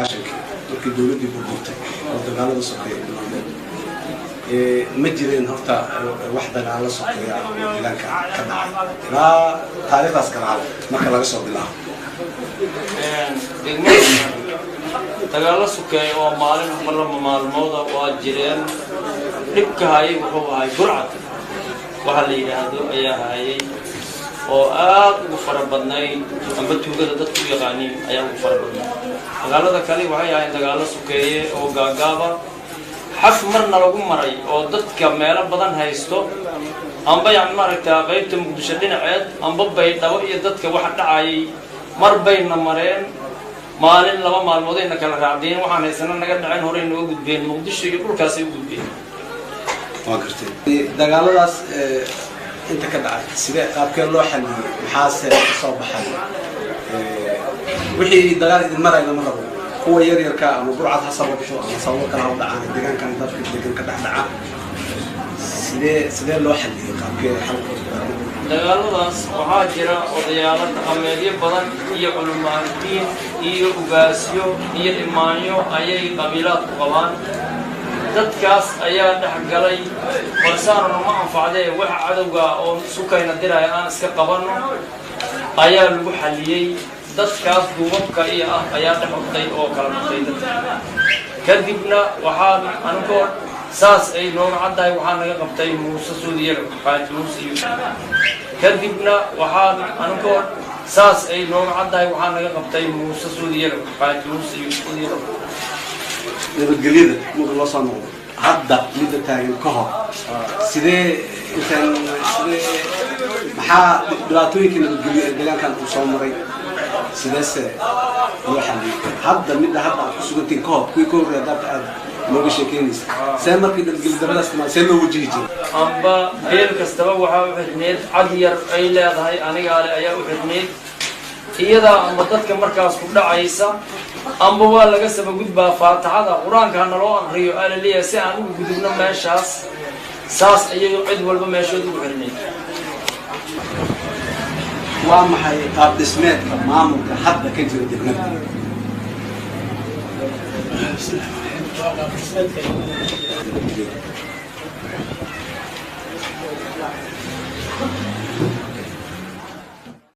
90-kii markii dowladdii burburtay oo dagaalada sokeeya bilowdeen, ma jireen horta wax dagaalo sokeeya oo deegaanka ka dhacay ilaa taariikhdaas gadaal marka laga soo bilaabo? Degmada dagaallo sokeeya oo maalin ama laba maalmooda waa jireen. Dhibka hayay wuxuu ahay burcad waxa la yidhaahdo ayaa hayay oo aad ugu fara badnayd, amba tuugada dadku u yaqaaniin ayaa ugu fara badnayd. Dagaalada kale waxay ahayn dagaallo sokeeye oo gaagaaba, xaf marna lagu maray oo dadka meelo badan haysto, amba yani maaragtaa qaybta Muqdisho dhinaceed amba Baydhabo iyo dadka waxa dhacayay mar bayna mareen, maalin laba maalmoodayna kala raacdeen, waxaan haysana naga dhaceen, horey nooga gudbeen, Muqdisho iyo dhulkaasay u gudbeen. Waa gartay. Dagaaladaas inta ka dhacay sidee qaabkee loo xaliyey? Maxaase ka soo baxay? Wixii dagaal idin maray lama rabo, kuwa yar yarka ama burcad ha sababto ama sababo kale ha u dhacaan, deegaankan dadka degan ka dhex dhaca sidee loo xaliyey? Qaabkee xalka? Dagaaladaas waxaa jira odayaalo dhaqameedyo badan iyo culamaadiin iyo ugaasyo iyo imaanyo ayay qabiilaadku qabaan. Dadkaas ayaa dhex galay, balsaanuna ma anfacdee, waxa cadowga oo sukayna diraya aan iska qabanno ayaa lagu xaliyey. Dadkaas duubabka iyo ah ayaa dhex orday oo kala dhaqtay dadka. Kadibna waxaa anigoo saas ay nooga caddahay waxaa naga qabtay Muuse Suudiyar, Xaaji Muuse Yuusuf. Kadibna waxaa anigoo saas ay nooga caddahay waxaa naga qabtay Muuse Suudiyar, Xaaji Muuse Yuusuf. Nabadgelyada marka loo soo noqdo, hadda midda taagan ka hor sidee intaan sidee maxaa dhibaatooyinka nabadgelyo ee deegaankan uu soo maray, sideese loo xaliyey? Hadda midda hadda aad ku sugantihiin ka hor, kuwii ka horreeya hadda aad nooga sheekeynaysa, see markii nabadgelyo daradaas timaad see loo wajihi jiray? Amba beel kastaba waxaa u xidhneyd cad yar ay leedahay, anigaale ayaa u xidhneyd iyadaa, amba dadka markaas ku dhacaysa amba waa laga sabagudbaa, faataxada qur-aanka hana loo aqriyo aa la leeyahay si aan ugu gudubno meeshaas. Saas ayay cid walba meeshood ugu xidhneyd. Waa maxay qaab dhismeedka maamulka hadda ka jira degmada?